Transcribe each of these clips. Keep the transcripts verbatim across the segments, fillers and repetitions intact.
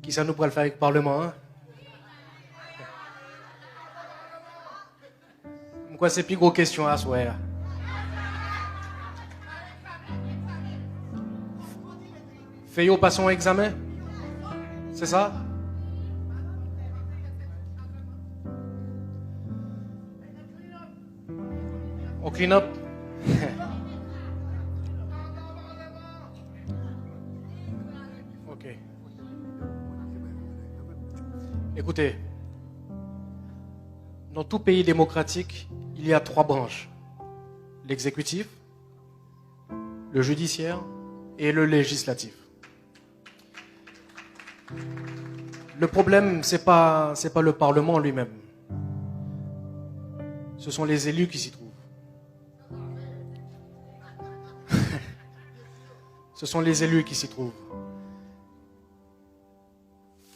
Kisa nou pral fè avèk Palman an? M kwè se pi gwo kesyon aswè a. Fè yo pase yon egzamen? Se sa? On clean up? Ok. Écoutez, dans tout pays démocratique, il y a trois branches, l'exécutif, le judiciaire et le législatif. Le problème, c'est pas, c'est pas le Parlement lui-même. Ce sont les élus qui s'y trouvent. Ce sont les élus qui s'y trouvent.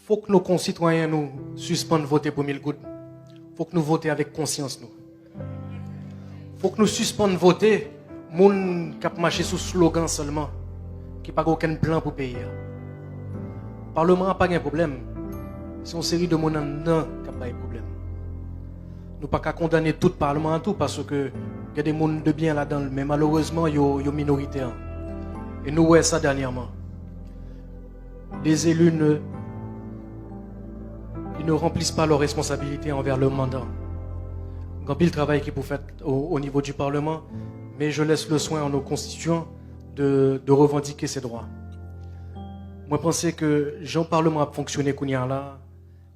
Fok nou konsitwayen nou sispann vote pou mil goud. Fok nou vote avèk konsyans nou. Fok nou sispann vote moun k ap mache sou slogan sèlman, ki pa gen okenn plan pou peyi a. Palman an pa gen pwoblèm. Se yon seri de moun anndan k ap bay pwoblèm. Nou pa ka kondane tout Palman an tou, paske gen de moun de byen ladan l, men malerezman, yo, yo minoritè. E nou wè sa dènyèman. Les élus ne, ils ne remplissent pas leurs responsabilités envers le mandat. Gen anpil travay ki pou fèt au, au niveau du Parlement, mais je laisse le soin à nos constituants de, de revendiquer ces droits. Mwen panse ke jan Palman ap fonksyone kounye a la,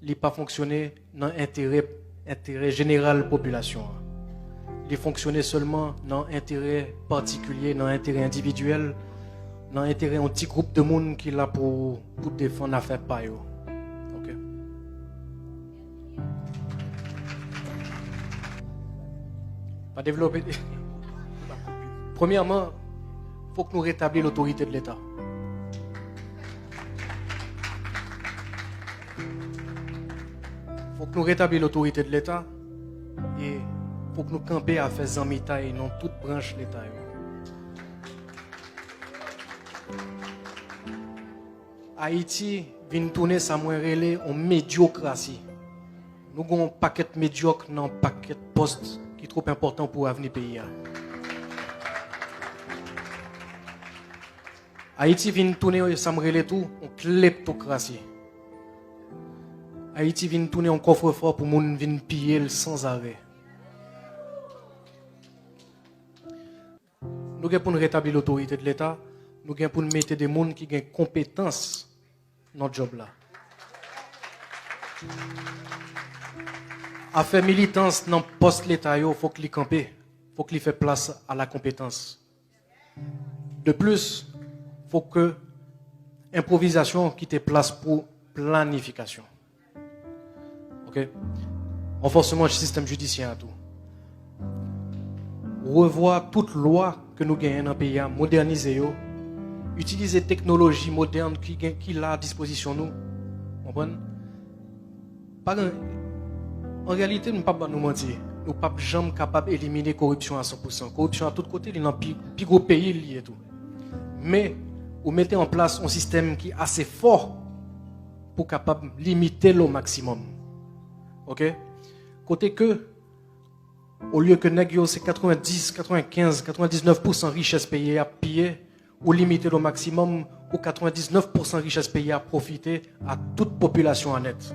li pa fonksyone nan enterè, enterè jeneral popilasyon an. Li fonksyone sèlman nan enterè patikilye, nan enterè endividyèl, nan enterè yon ti gwoup de moun ki la pou, pou defann afè pa yo. Ok. Pa devlope. Premyèman, fok nou retabli lotorite de Leta. Fok nou retabli lotorite de Leta e fok nou kanpe afè zanmitay nan tout branch Leta yo. Ayiti vin tounen sa mwen rele yon medyokrasi. Nou gen yon pakèt medyòk nan yon pakèt pòs ki twòp enpòtan pou avni peyi a. Ayiti vin tounen sa m rele tou yon kleptokrasi. Ayiti vin tounen yon kòfrefò pou moun vin piye l sanzarè. Nou gen pou n retabli lotorite de Leta, nou gen pou n mete de moun ki gen konpetans nan djòb la. Afè militans nan pòs Leta yo, fòk li kanpe, fòk li fè plas a la konpetans. De plis, fòk ke enpwovizasyon kite plas pou planifikasyon. Ok? Ranfòsman sistèm jidisyè a tou. Revwa tout lwa ke nou genyen nan peyi a, modènize yo, itilize teknoloji modèn ki gen, ki la a dispozisyon nou. Konprann? Pa gen, an reyalite, m p ap ba nou manti, nou p ap janm kapab elimine koripsyon a san pou san. Koripsyon a tout kote, li nan pi, pi gwo peyi li ye tou. Men, ou mete an plas yon sistèm ki ase fò pou kapab limite l o maksimòm. Ok? Kote ke, olye ke nèg yo se katrevenndis, katrevenkenz, katrevendiznèf pousan richès peyi a ap piye, ou limite l o maksimòm pou katrevendiznèf pousan richès peyi a pwofite a tout popilasyon an nèt.